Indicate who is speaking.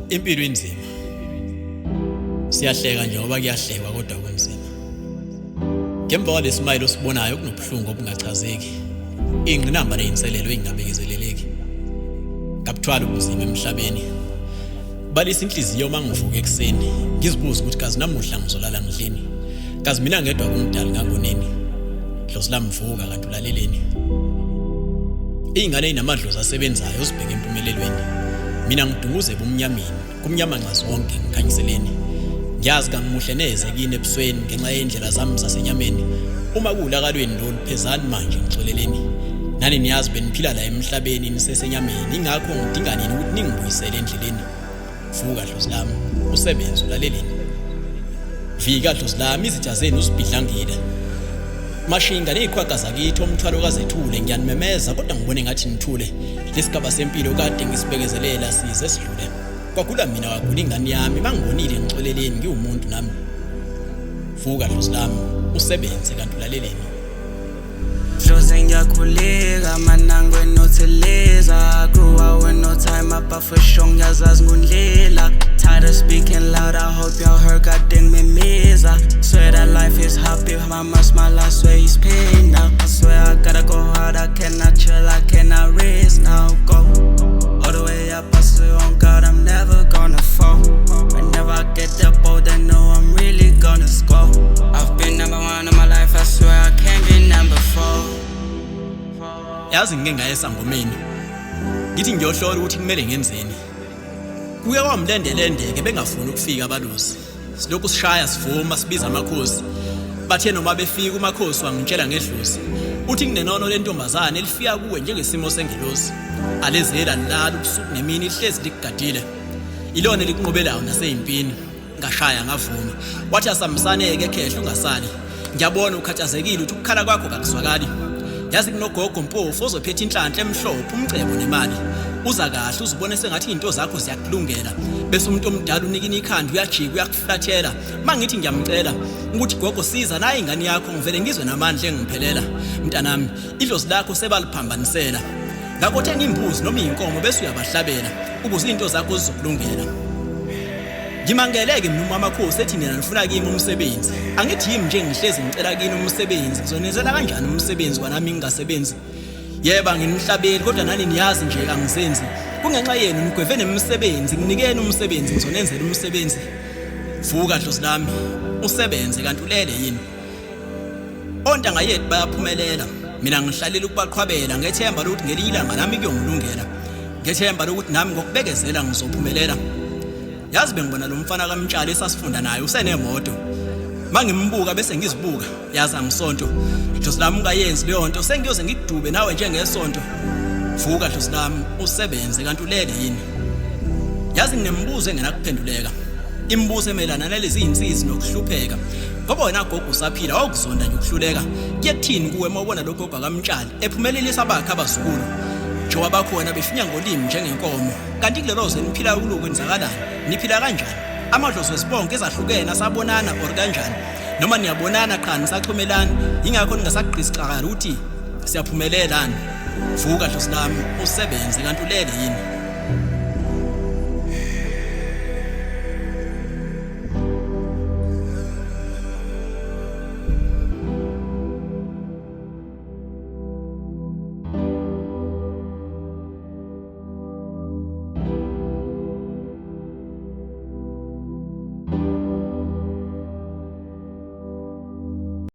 Speaker 1: Impilo inzima. Siyahleka nje ngoba kuyahlekwa kodwa kunzima. Ngemva kwalesimayilo osibonayo kunobuhlungu obungachazeki. Ingqinamba neyinselelo engabekezeleleki. Ngabuthwala ubunzima emhlabeni. Balisa inhliziyo uma ngivuka ekuseni ngizibuza ukuthi kazi namuhla ngizolala ngidleni. Kazi mina ngedwa kumdali ngangoneni. Dlozi lami vuka kanti ulaleleni. Iy'ngane ey'namadlozi asebenzayo zibheke empumelelweni. Mina ngidunguze ebumnyameni, kumnyama nxa zonke ngikhanyiseleni. Ngiyazi kangimuhle neze kini ebusweni ngenxa yey'ndlela zami zasenyameni. Uma kuwulaka lweni lolu phezani manje ngixoleleni. Nani niyazi beniphila la emhlabeni nisesenyameni, ingakho ngidinga nini ukuthi ningibuyisele endleleni. Vuka dlozi lami, usebenze ulaleleni. Vika dlozi lami, izitha zenu uzibhidlangile. Mashinga neziqhwaga zakithi omthwalo kazethule ngiyanimemeza kodwa ngibone ngathi nithule. Lesigaba sempilo kade ngisibekezelela size sidlule. Kwagula mina kwagula ingane yami mangikonile ngixoleleni ngiwumuntu nami. Vuka dlozi lami, usebenze kanti ulaleleni.
Speaker 2: Dlozi ngiyakhuleka manangwe notheleza. Grew up with no time up, but for sure ngiyazazi ngundlela. Tired of speaking loud, I hope y'all heard kade ngimemeza. Swear that life is happy, mama smile, I swear he's pain now. I swear I gotta go hard, I cannot chill, I cannot rest now. Go all the way up, I swear on God, I'm never gonna fall. Whenever I get the ball, they know I'm really gonna score. I've been number one in my life, I swear I can't be number four.
Speaker 1: Yazi ngike ngaye esangomeni ngithi ngiyohlola ukuthi kumele ngenzeni. Kuke kwamlendelende-ke bengafuni ukufika abalozi. Silokhu sishaya sivuma sibiza amakhosi. Bathe noma befika umakhosi wangitshela ngedlozi. Uthi kunenono lentombazane elifika kuwe njengesimo sengelosi. Alezela lilala ubusuku nemini lihlezi likugadile. Ilona elikunqobelayo naseyimpini. Ngashaya ngavuma. Wathi asamsaneke khehla ungasali. Ngiyabona ukhathazekile uthi ukukhala kwakho kakuzwakali. Yazi kunogogo Mpofu ozophetha inhlanhla emhlophe umcebo nemali. Uza kahle uzubone sengathi izinto zakho ziyakulungela. Bese umuntu omdala unikina ikhanda uyajika uyakuflathela. Mangithi ngiyamcela ukuthi gogo siza nayi ingane yakho ngivele ngizwe namandla engiphelela. Mntanami idlozi lakho sebaliphambanisela. Ngakho thenga imbuzi noma inkomo bese uyabahlabela ukuze izinto zakho zizokulungela. Ngimangeleke mina uma amakhosi ethi nina nifuna kimi umsebenzi. Angithi yimi nje ngihlezi ngicela kini umsebenzi, ngizonenzela kanjani umsebenzi kwanami ngingasebenzi? Yebo anginihlabeli kodwa nani niyazi nje angizenzi. Kungenxa yenu nigweve nemisebenzi, nginikeni umsebenzi ngizonenzela umsebenzi. Vuka dlozi lami, usebenze kanti ulele yini? Ontanga yethu bayaphumelela. Mina ngihlalela ukubaqhwabela ngethemba lokuthi ngelinye ilanga nami kuyongilungela. Ngethemba lokuthi nami ngokubekezela ngizophumelela. Yazi bengibona lo mfana kaMtshali esasifunda naye usenemoto. Mangimbuka bese ngizibuka yazi angisonto. Dlozi lami ungayenzi leyo nto sengiyoze ngikudube nawe njengesonto. Vuka dlozi lami usebenze kanti ulele yini? Yazi nginemibuzo engenakuphenduleka. Imibuzo emelana nalezi zinsizi nokuhlupheka. Ngoba wena gogo usaphila wawukuzonda nje ukuhluleka. Kuye kuthini kuwe uma ubona lo gogo akaMtshali ephumelelisa abakhe abazukulu? Njengoba bakhona befinya ngolimi njengenkomo. Kanti kulelo zwe niphila kulo kwenzakalani? Niphila kanjani? Amadlozi wezibongo ezahlukene asabonana or kanjani? Noma niyabonana qha nisaxhumelani? Yingakho ningasagqisi xakala ukuthi siyaphumelelani. Vuka dlozi lami usebenze kanti ulele yini?